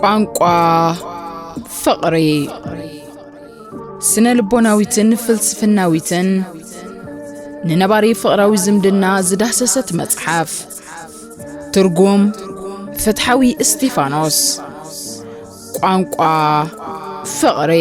ቋንቋ ፍቕሪ። ስነ ልቦናዊትን ፍልስፍናዊትን ንነባሪ ፍቕራዊ ዝምድና ዝዳህሰሰት መጽሓፍ። ትርጉም ፍትሓዊ እስቲፋኖስ። ቋንቋ ፍቕሪ።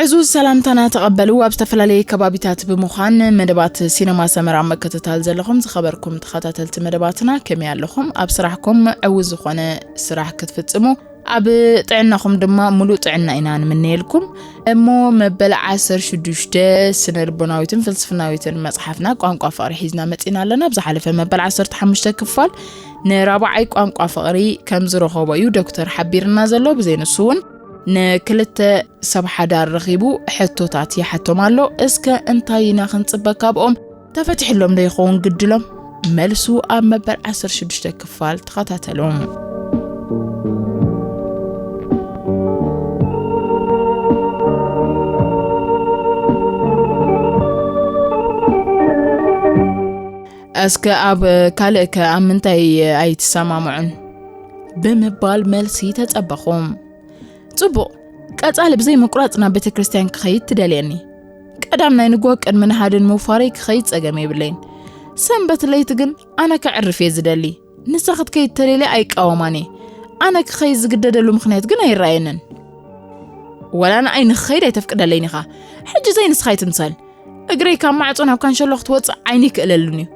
ዕዙዝ ሰላምታና ተቐበሉ። ኣብ ዝተፈላለየ ከባቢታት ብምዃን መደባት ሲነማ ሰመራ ምክትታል ዘለኹም ዝኸበርኩም ተኸታተልቲ መደባትና፣ ከመይ ኣለኹም? ኣብ ስራሕኩም ዕዉት ዝኾነ ስራሕ ክትፍጽሙ፣ ኣብ ጥዕናኹም ድማ ሙሉእ ጥዕና ኢና ንምነየልኩም። እሞ መበል ዓሰርተ ሽዱሽተ ስነ ልቦናዊትን ፍልስፍናዊትን መጽሓፍና ቋንቋ ፍቕሪ ሒዝና መጺና ኣለና። ኣብ ዝሓለፈ መበል ዓሰርተ ሓሙሽተ ክፋል ንራብዓይ ቋንቋ ፍቕሪ ከም ዝረኸቦ እዩ ዶክተር ሓቢርና ዘሎ። ብዘይ ንሱ እውን ንክልተ ሰብ ሓዳር ረኺቡ ሕቶታት ይሓቶም ኣሎ። እስከ እንታይ ኢና ክንጽበ ካብኦም? ተፈቲሕሎም ዶ ይኸውን ግድሎም? መልሱ ኣብ መበል ዓሰርተ ሽዱሽተ ክፋል ተኸታተሉ። እስከ ኣብ ካልእ ከ ኣብ ምንታይ ኣይትሰማምዑን? ብምባል መልሲ ተጸበኹ። ጽቡቕ፣ ቀጻሊ ብዘይ ምቁራጽ ናብ ቤተ ክርስቲያን ክኸይድ ትደልየኒ። ቀዳም ናይ ንግሆ ቅድሚ ንሃድን ምውፋረይ ክኸይድ ጸገም የብለይን። ሰንበት ለይቲ ግን ኣነ ከዕርፍ እየ ዝደሊ። ንሳ ክትከይድ ተደልያ ኣይቃወማን እየ። ኣነ ክኸይድ ዝግደደሉ ምኽንያት ግን ኣይረኣየንን። ወላ ንኣይ ንኽኸይድ ኣይተፍቅደለይን ኢኻ። ሕጂ ዘይ ንስኻ ኣይትምሰል። እግረይ ካብ ማዕጾ ናብ ካንሸሎ ክትወጽእ ዓይነይ ክእለሉን እዩ።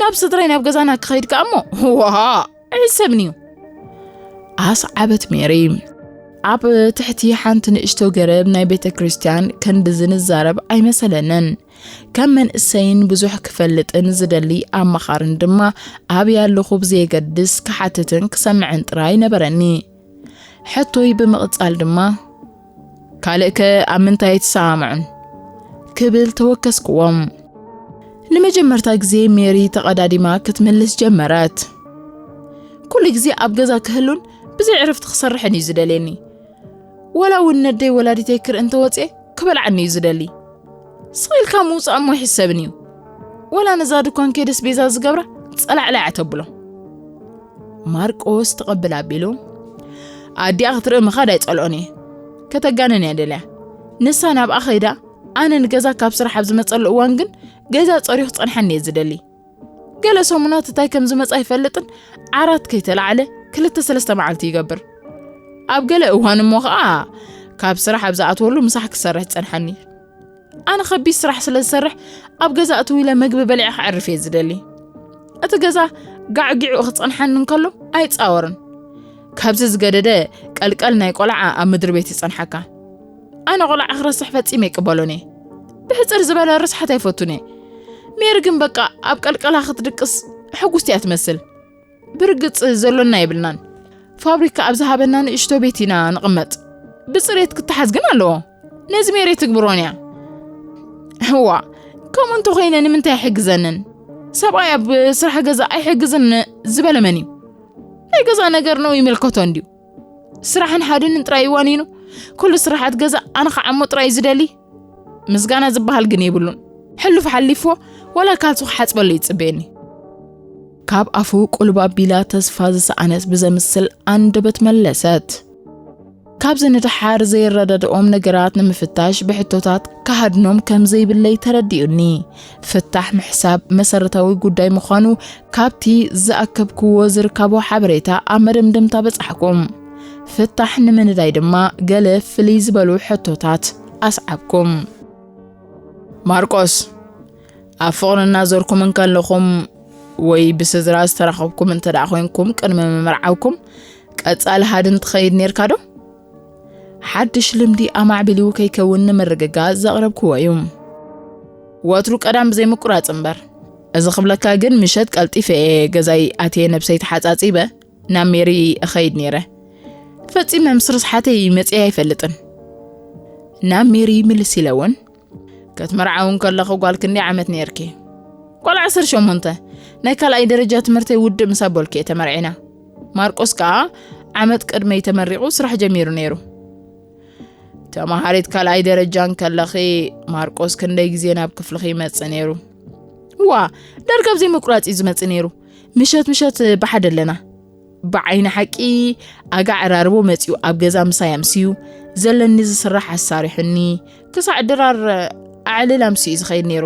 ናብ ስድራይ ናብ ገዛና ክኸይድ ከኣ እሞ፣ ዋሃ! ኣይሕሰብን እዩ። ኣስዓበት ሜሪ። ኣብ ትሕቲ ሓንቲ ንእሽቶ ገረብ ናይ ቤተ ክርስቲያን ክንድዚ ንዛረብ ኣይመሰለንን። ከም መንእሰይን ብዙሕ ክፈልጥን ዝደሊ ኣማኻርን ድማ ኣበይ ኣለኹ ብዘየገድስ ክሓትትን ክሰምዕን ጥራይ ነበረኒ። ሕቶይ ብምቕጻል ድማ፣ ካልእ ከ ኣብ ምንታይ ኣይትሰማምዑን? ክብል ተወከስክዎም። ንመጀመርታ ግዜ ሜሪ ተቐዳዲማ ክትምልስ ጀመረት። ኩሉ ግዜ ኣብ ገዛ ክህሉን ብዘይ ዕረፍቲ ክሰርሕን እዩ ዝደልየኒ። ወላ እውን ነደይ ወላዲተይ ክርኢ እንተወፅኤ ክበልዓኒ እዩ ዝደሊ። ስቕ ኢልካ ምውፃእ እሞ ይሕሰብን እዩ። ወላ ነዛ ድኳን ከይደስ ቤዛ ዝገብራ ፀላዕላዕ ተብሎ። ማርቆስ ተቐብል ኣቢሉ፣ ኣዲኣ ክትርኢ ምኻድ ኣይጸልኦን እየ። ከተጋንን እያ ደልያ። ንሳ ናብኣ ኸይዳ፣ ኣነ ንገዛ ካብ ስራሕ ኣብ ዝመጸሉ እዋን ግን ገዛ ጸርዩ ክጸንሓኒ እየ ዝደሊ። ገለ ሰሙናት እንታይ ከም ዝመጽእ ኣይፈልጥን፣ ዓራት ከይተላዕለ ክልተ ሰለስተ መዓልቲ ይገብር። ኣብ ገለ እዋን እሞ ኸኣ ካብ ስራሕ ኣብ ዝኣትወሉ ምሳሕ ክሰርሕ ዝጸንሓኒ። ኣነ ኸቢድ ስራሕ ስለ ዝሰርሕ ኣብ ገዛ እትው ኢለ መግቢ በሊዐ ክዕርፍ እየ ዝደሊ። እቲ ገዛ ጋዕጊዑ ክጸንሓኒ እንከሎ ኣይጻወርን። ካብዚ ዝገደደ ቀልቀል ናይ ቆልዓ ኣብ ምድሪ ቤት ይጸንሓካ። ኣነ ቆልዓ ክረስሕ ፈጺመ ይቅበሎን እየ። ብሕጽር ዝበለ ርስሓት ኣይፈቱን እየ። ሜሪ ግን በቃ ኣብ ቀልቀላ ክትድቅስ ሕጉስቲ እያ ትመስል። ብርግጽ ዘሎና የብልናን። ፋብሪካ ኣብ ዝሃበና ንእሽቶ ቤት ኢና ንቕመጥ። ብጽሬት ክትሓዝ ግን ኣለዎ። ነዚ ሜሪ ትግብሮን እያ። እዋ፣ ከምኡ እንተኾይነ ንምንታይ ኣይሕግዘንን? ሰብኣይ ኣብ ስራሕ ገዛ ኣይሕግዝን ዝበለ መን እዩ? ናይ ገዛ ነገር ነው ይምልከቶ እንድዩ። ስራሕን ሃድንን ጥራይ እዩ ዋኒኑ። ኩሉ ስራሓት ገዛ ኣነ ክዓሞ ጥራይ እዩ ዝደሊ። ምስጋና ዝበሃል ግን የብሉን። ሕሉፍ ሓሊፎ፣ ወላ ካልሱ ክሓጽበሉ ይጽበየኒ። ካብ ኣፉ ቁልብ ኣቢላ ተስፋ ዝሰኣነት ብዘምስል ኣንደበት መለሰት። ካብዚ ንደሓር ዘይረዳድኦም ነገራት ንምፍታሽ ብሕቶታት ክሃድኖም ከም ዘይብለይ ተረዲኡኒ። ፍታሕ ምሕሳብ መሰረታዊ ጉዳይ ምዃኑ ካብቲ ዝኣከብክዎ ዝርካቦ ሓበሬታ ኣብ መደምደምታ በጻሕኩም። ፍታሕ ንምንዳይ ድማ ገለ ፍልይ ዝበሉ ሕቶታት ኣስዓብኩም። ማርቆስ፣ ኣብ ፍቕሪ እናዞርኩም እንከለኹም ወይ ብስድራ ዝተራኸብኩም እንተ ደኣ ኮይንኩም ቅድሚ ምምርዓውኩም ቀጻሊ ሃድን ትኸይድ ኔርካ ዶ? ሓድሽ ልምዲ ኣማዕብሊኡ ከይከውን ንምርግጋጽ ዘቕረብክዎ እዩ። ወትሩ ቀዳም ብዘይ ምቁራጽ እምበር። እዚ ክብለካ ግን ምሸት ቀልጢፈ እየ ገዛይ ኣትየ ነብሰይ ተሓጻጺበ ናብ ሜሪ እኸይድ ኔረ። ፈጺመ ምስ ርስሓተይ መጺኤ ኣይፈልጥን። ናብ ሜሪ ምልስ ኢለ እውን ክትምርዓዊ እንከለኺ ጓል ክንደይ ዓመት ነይርኪ? ጓል ዓሰርተ ሸሞንተ። ናይ ካልኣይ ደረጃ ትምህርተይ ውድእ ምስ ኣበልኩ እየ ተመርዒና። ማርቆስ ከኣ ዓመት ቅድመይ ተመሪቑ ስራሕ ጀሚሩ ነይሩ። ተማሃሪት ካልኣይ ደረጃ እንከለኺ ማርቆስ ክንደይ ግዜ ናብ ክፍልኺ ይመጽእ ነይሩ? ዋ፣ ዳርጋ ብዘይ ምቁራጽ እዩ ዝመጽእ ነይሩ። ምሸት ምሸት ብሓደ ኣለና። ብዓይኒ ሓቂ ኣጋ ዕራርቦ መጺኡ ኣብ ገዛ ምሳይ ኣምስዩ፣ ዘለኒ ዝስራሕ ኣሳሪሑኒ፣ ክሳዕ ድራር ኣዕልል ኣምስዩ እዩ ዝኸይድ ነይሩ።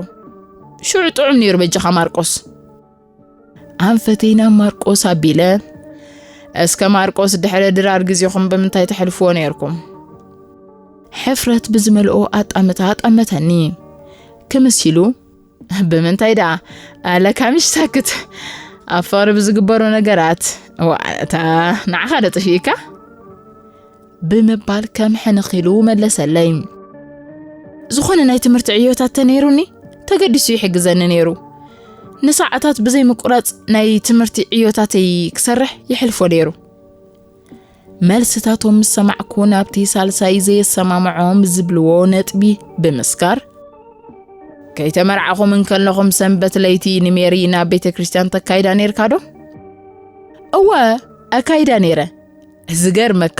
ሽዑ ጥዑም ነይሩ በጃኻ ማርቆስ። ኣንፈተይ ናብ ማርቆስ ኣቢለ፣ እስከ ማርቆስ ድሕሪ ድራር ግዜኹም ብምንታይ ተሕልፍዎ ነይርኩም? ሕፍረት ብዝመልኦ ኣጣምታ ኣጣመተኒ። ክምስ ኢሉ፣ ብምንታይ ደኣ? ኣለካ ምሽ ሳክት። ኣብ ፍቕሪ ብዝግበሩ ነገራት። ዋ፣ እታ ንዓኻ ዶ ጠፊእካ? ብምባል ከም ሕንኽ ኢሉ መለሰለይ። ዝኾነ ናይ ትምህርቲ ዕዮታት ተነይሩኒ፣ ተገዲሱ ይሕግዘኒ ነይሩ። ንሰዓታት ብዘይ ምቁራጽ ናይ ትምህርቲ ዕዮታተይ ክሰርሕ ይሕልፎ ነይሩ። መልስታቶም ምስ ሰማዕኩ፣ ናብቲ ሳልሳይ ዘየሰማምዖም ዝብልዎ ነጥቢ ብምስጋር፣ ከይተመርዓኹም እንከለኹም ሰንበት ለይቲ ንሜሪ ናብ ቤተ ክርስቲያን ተካይዳ ነይርካ ዶ? እወ፣ ኣካይዳ ነይረ። ዝገርመካ፣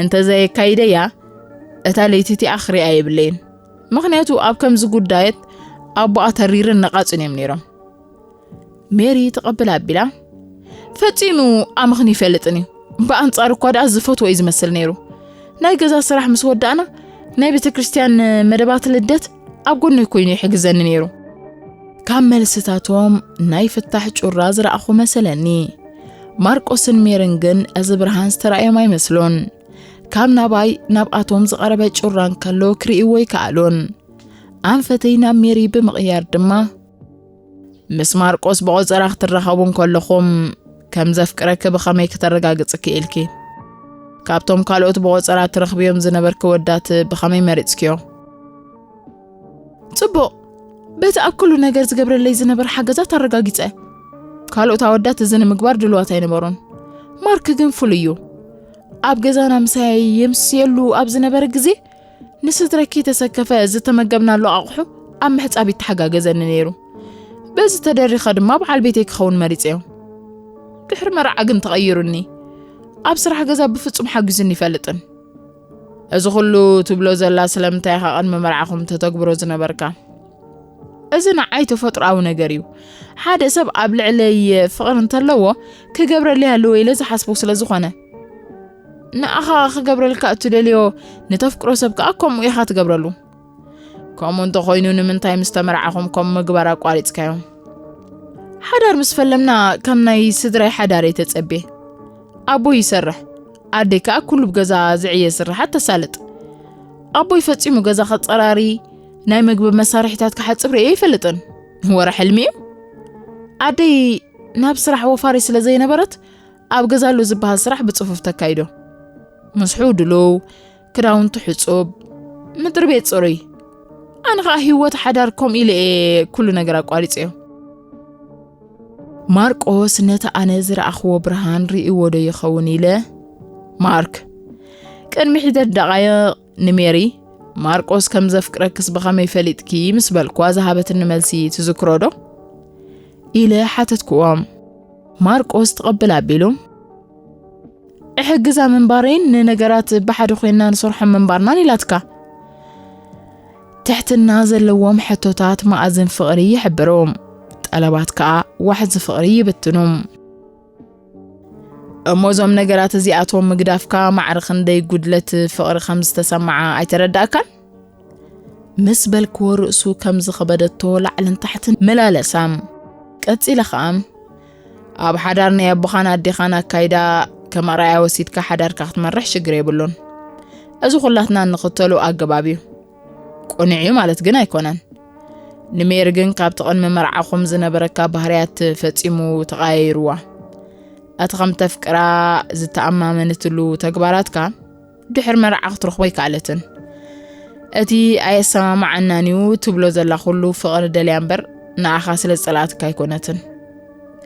እንተዘየካይደያ፣ እታ ለይቲ እቲኣ ክሪኣ የብለይን። ምኽንያቱ ኣብ ከምዚ ጉዳየት ኣቦኣ ተሪርን ነቓጽን እዮም ነይሮም። ሜሪ ተቐብላ ኣቢላ፣ ፈጺሙ ኣምኽኒ ይፈልጥን እዩ። ብኣንጻሩ እኳ ደኣ ዝፈትዎ እዩ ዝመስል ነይሩ። ናይ ገዛ ስራሕ ምስ ወዳእና፣ ናይ ቤተ ክርስቲያን መደባት ልደት ኣብ ጎነይ ኮይኑ ይሕግዘኒ ነይሩ። ካብ መልስታቶም ናይ ፍታሕ ጩራ ዝረኣኹ መሰለኒ። ማርቆስን ሜርን ግን እዚ ብርሃን ዝተራእዮም ኣይመስሉን። ካብ ናባይ ናብኣቶም ዝቐረበ ጩራ እንከሎ ክርእይዎ ኣይከኣሉን። ኣንፈተይ ናብ ሜሪ ብምቕያር ድማ፣ ምስ ማርቆስ ብቖጸራ ክትራኸቡ እንከለኹም ከም ዘፍቅረኪ ብኸመይ ክተረጋግጺ ክኢልኪ? ካብቶም ካልኦት ብቖጸራ ትረኽብዮም ዝነበርኪ ወዳት ብኸመይ መሪጽክዮ? ጽቡቕ፣ በቲ ኣብ ኩሉ ነገር ዝገብረለይ ዝነበረ ሓገዛት ኣረጋጊጸ። ካልኦት ኣወዳት እዚ ንምግባር ድልዋት ኣይነበሩን። ማርክ ግን ፍሉይ እዩ። ኣብ ገዛና ምሳይ የምስየሉ ኣብ ዝነበረ ግዜ፣ ንስድረኪ ተሰከፈ ዝተመገብናሉ ኣቑሑ ኣብ ምሕጻብ ይተሓጋገዘኒ ነይሩ። በዚ ተደሪኸ ድማ በዓል ቤተይ ክኸውን መሪጸዮ። ድሕሪ መርዓ ግን ተቐይሩኒ። ኣብ ስራሕ ገዛ ብፍጹም ሓጊዙኒ ይፈልጥን። እዚ ኩሉ ትብሎ ዘላ ስለምንታይ ኢኻ ቅድሚ መርዓኹም ተተግብሮ ዝነበርካ? እዚ ንዓይ ተፈጥሮኣዊ ነገር እዩ። ሓደ ሰብ ኣብ ልዕለይ ፍቕሪ እንተለዎ፣ ክገብረለይ ኣለዎ ኢለ ዝሓስቦ ስለ ዝኾነ። ንኣኻ ክገብረልካ እትደልዮ፣ ንተፍቅሮ ሰብ ከኣ ከምኡ ኢኻ ትገብረሉ። ከምኡ እንተኾይኑ ንምንታይ ምስ ተመርዓኹም ከምኡ ምግባር ኣቋሪጽካዮ? ሓዳር ምስ ፈለምና ከም ናይ ስድራይ ሓዳር እየ ተጸብየ። ኣቦይ ይሰርሕ፣ ኣደይ ከኣ ኩሉ ብገዛ ዝዕየ ስራሓት ተሳልጥ። ኣቦይ ፈጺሙ ገዛ ከጸራሪ፣ ናይ ምግቢ መሳርሒታት ክሓጽብ ርእየ ኣይፈልጥን። ወረ ሕልሚ እዩ። ኣደይ ናብ ስራሕ ወፋሪ ስለ ዘይነበረት፣ ኣብ ገዛ ኣሎ ዝበሃል ስራሕ ብጽፉፍ ተካይዶ። ምስሑ ድሉው፣ ክዳውንቱ ሕጹብ፣ ምድሪ ቤት ጽሩይ። ኣነ ኸኣ ህይወት ሓዳር ከምኡ ኢለ እየ ኩሉ ነገር ኣቋሪጸዮ። ማርቆስ ነቲ ኣነ ዝረኣኽዎ ብርሃን ርእይዎ ዶ ይኸውን ኢለ፣ ማርክ፣ ቅድሚ ሒደት ደቓይቕ ንሜሪ፣ ማርቆስ ከም ዘፍቅረክስ ብኸመይ ፈሊጥኪ ምስ በልኳ ዝሃበትኒ መልሲ ትዝክሮ ዶ? ኢለ ሓተትክዎ። ማርቆስ ትቐብል ኣቢሉ፣ እሕግዛ ምንባረይን ንነገራት ብሓደ ኮይንና ንሰርሖም ምንባርናን ኢላትካ። ትሕትና ዘለዎም ሕቶታት መኣዝን ፍቕሪ ይሕብሩ፣ ጠለባት ከኣ ዋሕዚ ፍቕሪ ይብትኑ። እሞ እዞም ነገራት እዚኣቶም ምግዳፍካ ማዕረ ክንደይ ጉድለት ፍቕሪ ከም ዝተሰምዓ ኣይተረዳእካን? ምስ በልክዎ ርእሱ ከም ዝኸበደቶ ላዕልን ታሕትን መላለሳ። ቀጺለ ኸኣ፣ ኣብ ሓዳር ናይ ኣቦኻን ኣዴኻን ኣካይዳ ከም ኣርኣያ ወሲድካ ሓዳርካ ክትመርሕ ሽግር የብሉን። እዚ ኩላትና እንኽተሎ ኣገባብ እዩ። ቅኑዕ እዩ ማለት ግን ኣይኮነን። ንሜሪ ግን ካብቲ ቅድሚ መርዓኹም ዝነበረካ ባህርያት ፈጺሙ ተቐያይርዋ። እቲ ከም ተፍቅራ ዝተኣማመነትሉ ተግባራትካ ድሕሪ መርዓ ክትረኽቦ ኣይከኣለትን። እቲ ኣየሰማምዓናን እዩ ትብሎ ዘላ ኩሉ ፍቕሪ ደልያ እምበር ንኣኻ ስለ ዝጸልኣትካ ኣይኮነትን።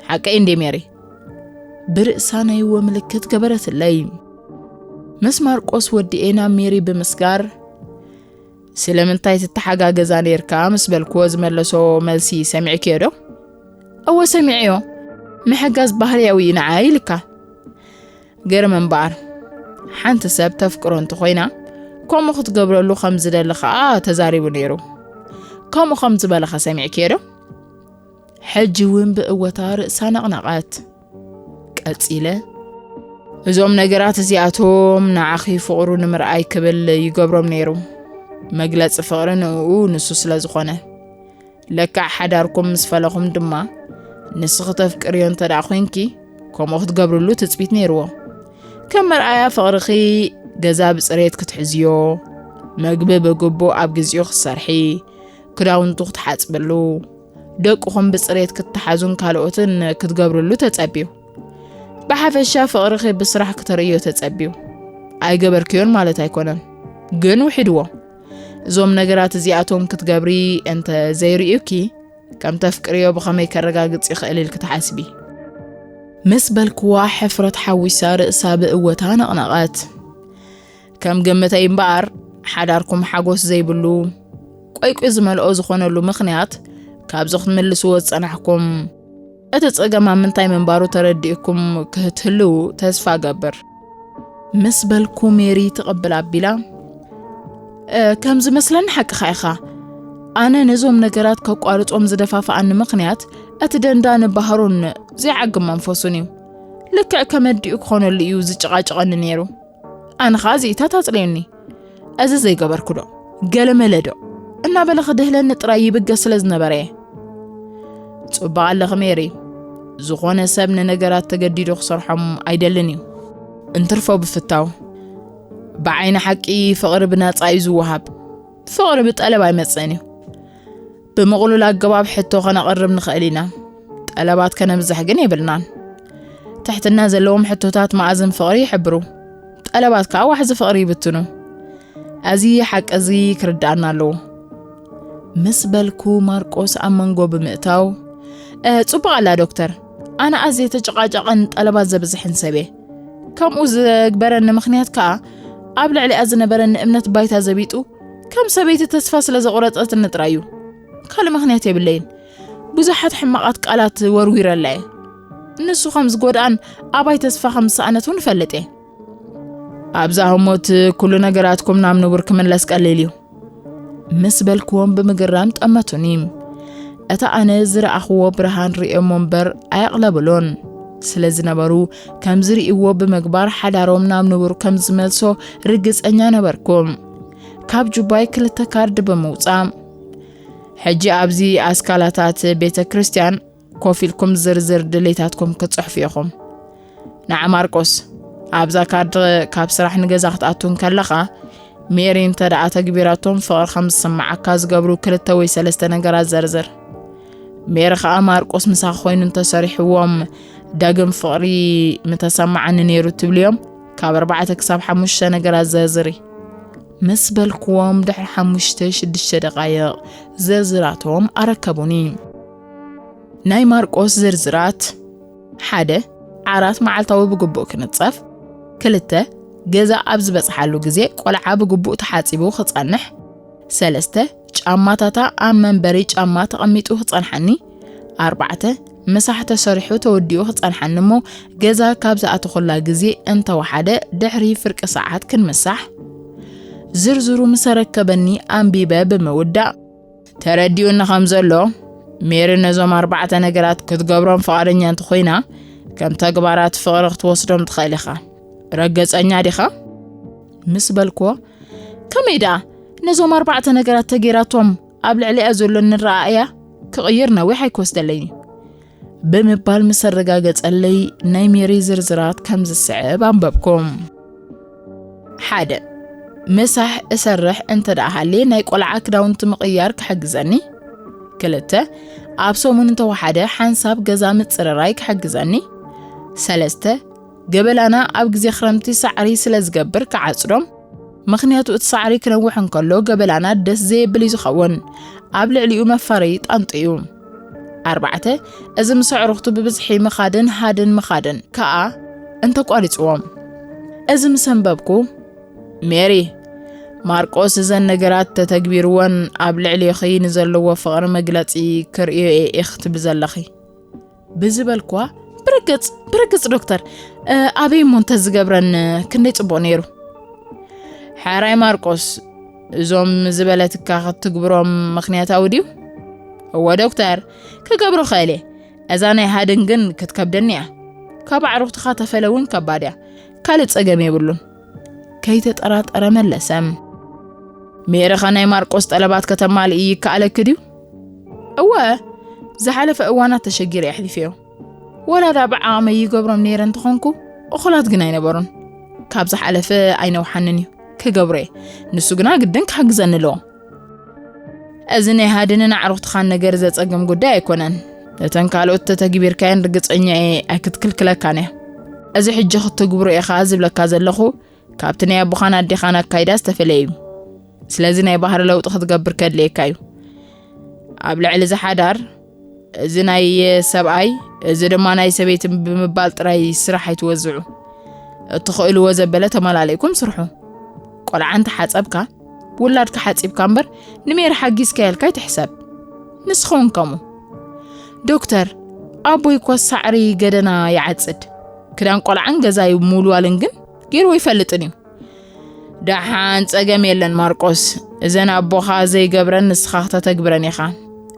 ሓቀይ እንዴ ሜሪ? ብርእሳ ናይ እወ ምልክት ገበረትለይ። ምስ ማርቆስ ወዲኤ ናብ ሜሪ ብምስጋር፣ ስለምንታይ ትተሓጋገዛ ነይርካ ምስ በልክዎ ዝመለሶ መልሲ ሰሚዕክዮ ዶ? እወ ሰሚዐዮ። ምሕጋዝ ባህርያዊ እዩ ንዓይ ኢልካ። ገርም እምበኣር፣ ሓንቲ ሰብ ተፍቅሮ እንተኾይና ከምኡ ክትገብረሉ ከም ዝደሊ ኸኣ ተዛሪቡ ነይሩ። ከምኡ ከም ዝበለኸ ሰሚዕክዮ ዶ? ሕጂ እውን ብእወታ ርእሳ ነቕነቐት። ቀጺለ፣ እዞም ነገራት እዚኣቶም ንዓኺ ፍቕሩ ንምርኣይ ክብል ይገብሮም ነይሩ። መግለጺ ፍቕሪ ንእኡ ንሱ ስለ ዝኾነ። ለክዕ ሓዳርኩም ምስ ፈለኹም ድማ፣ ንስኺ ተፍቅርዮ እንተ ደኣ ኾይንኪ፣ ከምኡ ክትገብርሉ ትጽቢት ነይርዎ። ከም መርኣያ ፍቕርኺ፣ ገዛ ብጽሬት ክትሕዝዮ፣ መግቢ ብግቡእ ኣብ ግዜኡ ክትሰርሒ፣ ክዳውንቱ ክትሓጽብሉ፣ ደቅኹም ብጽሬት ክትተሓዙን ካልኦትን ክትገብርሉ ተጸብዩ። ብሓፈሻ ፍቕርኺ ብስራሕ ክተርእዮ ተጸብዩ። ኣይገበርክዮን ማለት ኣይኮነን፣ ግን ውሒድዎ። እዞም ነገራት እዚኣቶም ክትገብሪ እንተ ዘይርእዩኪ፣ ከም ተፍቅርዮ ብኸመይ ከረጋግጽ ይኽእል ኢልኪ ትሓስቢ? ምስ በልክዋ ሕፍረት ሓዊሳ ርእሳ ብእወታ ነቕነቐት። ከም ግምተይ እምበኣር፣ ሓዳርኩም ሓጎስ ዘይብሉ፣ ቆይቁይ ዝመልኦ ዝኾነሉ ምኽንያት፣ ካብዚ ክትምልስዎ ዝጸናሕኩም፣ እቲ ጸገም ኣብ ምንታይ ምንባሩ ተረዲእኩም ክትህልዉ ተስፋ እገብር። ምስ በልኩ ሜሪ ትቕብል ኣቢላ፣ "እ፣ ከም ዝመስለኒ ሓቅኻ ኢኻ። ኣነ ነዞም ነገራት ከቋርጾም ዝደፋፍኣኒ ምኽንያት፣ እቲ ደንዳኒ ባህሩን ዘይዓግብ መንፈሱን እዩ። ልክዕ ከም ኣዲኡ ክኾነሉ እዩ ዝጨቓጨቐኒ ነይሩ። ኣነ ኸኣ እዚኢታት ኣጽልዩኒ። እዚ ዘይገበርኩ ዶ? ገለመለ ዶ?" እናበለ ክድህለኒ ጥራይ ይብገስ ስለ ዝነበረ እየ። "ጽቡቕ ኣለኺ ሜሪ። ዝኾነ ሰብ ንነገራት ተገዲዱ ክሰርሖም ኣይደልን እዩ። እንትርፎ ብፍታው። ብዓይኒ ሓቂ ፍቕሪ ብናጻ እዩ ዝወሃብ። ፍቕሪ ብጠለብ ኣይመጽእን እዩ። ብምቕሉል ኣገባብ ሕቶ ከነቕርብ ንኽእል ኢና። ጠለባት ከነብዝሕ ግን የብልናን። ትሕትና ዘለዎም ሕቶታት መኣዝን ፍቕሪ ይሕብሩ። ጠለባት ከኣ ዋሕዚ ፍቕሪ ይብትኑ። እዚ ሓቂ እዚ ክርድኣና ኣለዎ." ምስ በልኩ ማርቆስ ኣብ መንጎ ብምእታው፣ "እ፣ ጽቡቕ ኣላ ዶክተር። ኣነ ኣዝየ ተጨቓጫቕን ጠለባት ዘብዝሕን ሰብ እየ። ከምኡ ዘግበረኒ ምኽንያት ከኣ ኣብ ልዕሊኣ ዝነበረኒ እምነት ባይታ ዘቢጡ፣ ከም ሰበይቲ ተስፋ ስለ ዘቑረጸትኒ ጥራይ እዩ። ካልእ ምኽንያት የብለይን። ብዙሓት ሕማቓት ቃላት ወርዊረላ እየ። ንሱ ከም ዝጎድኣን ኣባይ ተስፋ ከም ዝሰኣነት እውን እፈልጥ እየ። ኣብዛ ህሞት ኩሉ ነገራትኩም ናብ ንቡር ክምለስ ቀሊል እዩ" ምስ በልክዎም ብምግራም ጠመቱኒ። እቲ ኣነ ዝረኣኽዎ ብርሃን ርእዮሞ እምበር ኣየቕለብሎን ስለ ዝነበሩ፣ ከም ዝርእይዎ ብምግባር ሓዳሮም ናብ ንቡር ከም ዝመልሶ ርግጸኛ ነበርኩ። ካብ ጁባይ ክልተ ካርድ ብምውጻእ፣ "ሕጂ ኣብዚ ኣስካላታት ቤተ ክርስቲያን ኮፍ ኢልኩም ዝርዝር ድሌታትኩም ክትጽሕፉ ኢኹም። ንዓ ማርቆስ፣ ኣብዛ ካርድ ካብ ስራሕ ንገዛ ክትኣቱ እንከለኻ፣ ሜሪ እንተ ደኣ ተግቢራቶም ፍቕሪ ከም ዝስምዓካ ዝገብሩ ክልተ ወይ ሰለስተ ነገራት ዘርዝር። ሜሪ ኸኣ ማርቆስ ምሳኺ ኮይኑ እንተሰሪሕዎም ዳግም ፍቕሪ ምተሰማዓኒ ነይሩ ትብልዮም፣ ካብ ኣርባዕተ ክሳብ ሓሙሽተ ነገራት ዘርዝሪ" ምስ በልክዎም ድሕሪ ሓሙሽተ ሽዱሽተ ደቓይቕ ዝርዝራቶም ኣረከቡኒ። ናይ ማርቆስ ዝርዝራት፣ ሓደ፣ ዓራት መዓልታዊ ብግቡእ ክንጸፍ። ክልተ፣ ገዛ ኣብ ዝበጽሓሉ ግዜ ቆልዓ ብግቡእ ተሓጺቡ ክጸንሕ። ሰለስተ፣ ጫማታታ ኣብ መንበሪ ጫማ ተቐሚጡ ክጸንሓኒ። ኣርባዕተ፣ ምሳሕ ተሰሪሑ ተወዲኡ ክጸንሓኒ እሞ ገዛ ካብ ዝኣተኹላ ግዜ እንተወሓደ ድሕሪ ፍርቂ ሰዓት ክንምሳሕ። ዝርዝሩ ምስ ኣረከበኒ ኣንቢበ ብምውዳእ፣ ተረዲኡኒ ከም ዘሎ፣ ሜሪ ነዞም ኣርባዕተ ነገራት ክትገብሮም ፍቓደኛ እንተኾይና፣ ከም ተግባራት ፍቕሪ ክትወስዶም ትኽእል ኢኻ። ርግጸኛ ዲኻ? ምስ በልክዎ፣ ከመይ ደኣ ነዞም ኣርባዕተ ነገራት ተገይራቶም ኣብ ልዕሊኣ ዘሎ ንረኣእያ ክቕይር ነዊሕ ኣይክወስደለይን እዩ። ብምባል ምስ ኣረጋገጸለይ፣ ናይ ሜሪ ዝርዝራት ከም ዝስዕብ ኣንበብኩ። ሓደ፣ ምሳሕ እሰርሕ እንተ ደኣ ሃልየ ናይ ቆልዓ ክዳውንቲ ምቕያር ክሕግዘኒ። ክልተ፣ ኣብ ሰሙን እንተወሓደ ሓንሳብ ገዛ ምጽርራይ ክሕግዘኒ። ሰለስተ፣ ገበላና ኣብ ግዜ ክረምቲ ሳዕሪ ስለ ዝገብር ክዓጽዶም። ምኽንያቱ እቲ ሳዕሪ ክነውሕ እንከሎ ገበላና ደስ ዘየብል እዩ ዝኸውን። ኣብ ልዕሊኡ መፋረዪ ጣንጡ እዩ። ኣርባዕተ፣ እዚ ምስ ኣዕሩኽቱ ብብዝሒ ምኻድን ሃድን ምኻድን ከኣ እንተቋሪጽዎም። እዚ ምስ ኣንበብኩ፣ ሜሪ፣ ማርቆስ እዘን ነገራት ተተግቢርወን ኣብ ልዕሌኺ ንዘለዎ ፍቕሪ መግለጺ ክርእዮ እየ ኢኺ ትብሊ ዘለኺ። ብዝበልኳ፣ ብርግጽ፣ ብርግጽ ዶክተር፣ እ፣ ኣበይ እሞ እንተዝገብረን ክንደይ ጽቡቕ ነይሩ። ሓራይ ማርቆስ፣ እዞም ዝበለትካ ክትግብሮም ምኽንያታዊ ድዩ? እወ ዶክተር፣ ክገብሮ ኽእል እየ። እዛ ናይ ሃድን ግን ክትከብደኒ እያ። ካብ ኣዕሩኽትኻ ተፈለ እውን ከባድ እያ። ካልእ ጸገም የብሉን። ከይተጠራጠረ መለሰ። ሜሪ ኸ ናይ ማርቆስ ጠለባት ከተማልኢ ይከኣለኪ ድዩ? እወ፣ ዝሓለፈ እዋናት ተሸጊረ የሕሊፈዮ። ወላ ዳ ብዓቕመይ ይገብሮም ነይረ እንተኾንኩ፣ እኹላት ግን ኣይነበሩን። ካብ ዝሓለፈ ኣይነውሓንን እዩ። ክገብሮ እየ። ንሱ ግና ግድን ክሕግዘኒ ኣለዎ። እዚ ናይ ሃድንን ኣዕሩኽትኻን ነገር ዘጸግም ጉዳይ ኣይኮነን። እተን ካልኦት ተተግቢርካየን ርግጸኛ እየ ኣይክትክልክለካን እያ። እዚ ሕጂ ክትግብሮ ኢኻ ዝብለካ ዘለኹ፣ ካብቲ ናይ ኣቦኻን ኣዴኻን ኣካይዳ ዝተፈለየ እዩ። ስለዚ ናይ ባህሪ ለውጢ ክትገብር ከድልየካ እዩ። ኣብ ልዕሊ እዚ ሓዳር፣ እዚ ናይ ሰብኣይ፣ እዚ ድማ ናይ ሰበይትን ብምባል ጥራይ ስራሕ ኣይትወዝዑ። እትኽእልዎ ዘበለ ተመላሊእኩም ስርሑ። ቆልዓ እንተሓጸብካ፣ ውላድካ ሓጺብካ እምበር ንሜሪ ሓጊዝካ ኢልካ ኣይትሕሰብ። ንስኻ እውን ከምኡ። ዶክተር፣ ኣቦይ እኮ ሳዕሪ ገደና ይዓጽድ። ክዳን ቆልዓን ገዛይ ምውልዋልን ግን ገይርዎ ኣይፈልጥን እዩ። ደሓን ጸገም የለን ማርቆስ። እዘን ኣቦኻ ዘይገብረን ንስኻ ክተተግብረን ኢኻ።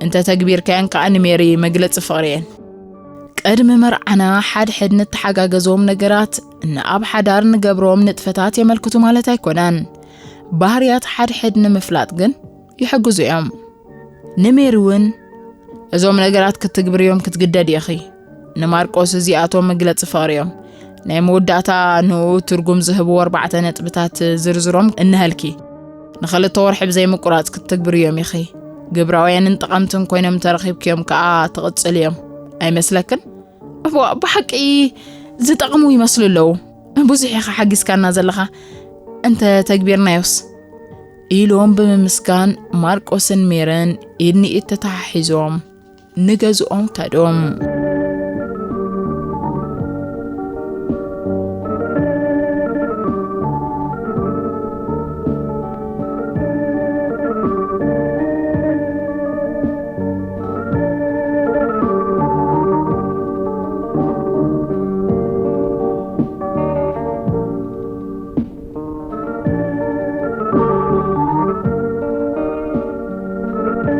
እንተ ተግቢርካየን ከኣ ንሜሪ መግለጺ ፍቕሪ እየን። ቅድሚ መርዓና ሓድሕድ ንተሓጋገዞም ነገራት ንኣብ ሓዳር ንገብሮም ንጥፈታት የመልክቱ ማለት ኣይኮነን። ባህርያት ሓድሕድ ንምፍላጥ ግን ይሕግዙ እዮም። ንሜሪ እውን እዞም ነገራት ክትግብርዮም ክትግደድ ኢኺ። ንማርቆስ እዚኣቶም መግለጺ ፍቕሪ እዮም። ናይ መወዳእታ ንኡ ትርጉም ዝህብዎ ኣርባዕተ ነጥብታት ዝርዝሮም እንሀልኪ። ንኽልተ ወርሒ ብዘይ ምቁራጽ ክትትግብርዮም ኢኺ። ግብራውያንን ጠቐምትን ኮይኖም ተረኺብክዮም ከኣ ትቕጽል እዮም። ኣይመስለክን? እዋ፣ ብሓቂ ዝጠቕሙ ይመስሉ ኣለዉ። ብዙሕ ኢኻ ሓጊዝካና ዘለኻ። እንተ ተግቢርናዮስ? ኢሎም ብምምስጋን ማርቆስን ሜረን ኢድ ንኢድ ተተሓሒዞም ንገዝኦም ከዱ።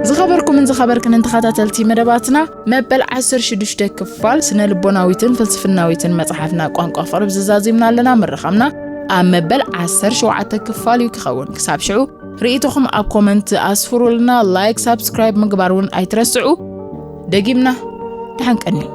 ዝኸበርኩምን ዝኸበርክንን ተኸታተልቲ መደባትና፣ መበል ዓሰርተ ሽዱሽተ ክፋል ስነ ልቦናዊትን ፍልስፍናዊትን መጽሓፍና ቋንቋ ፍቕሪ ብዝዛዚምና ኣለና። ምርኻምና ኣብ መበል ዓሰርተ ሸውዓተ ክፋል እዩ ክኸውን። ክሳብ ሽዑ ርእይቶኹም ኣብ ኮመንት ኣስፍሩልና። ላይክ፣ ሳብስክራይብ ምግባር እውን ኣይትረስዑ። ደጊምና ደሓን ቀንዩ።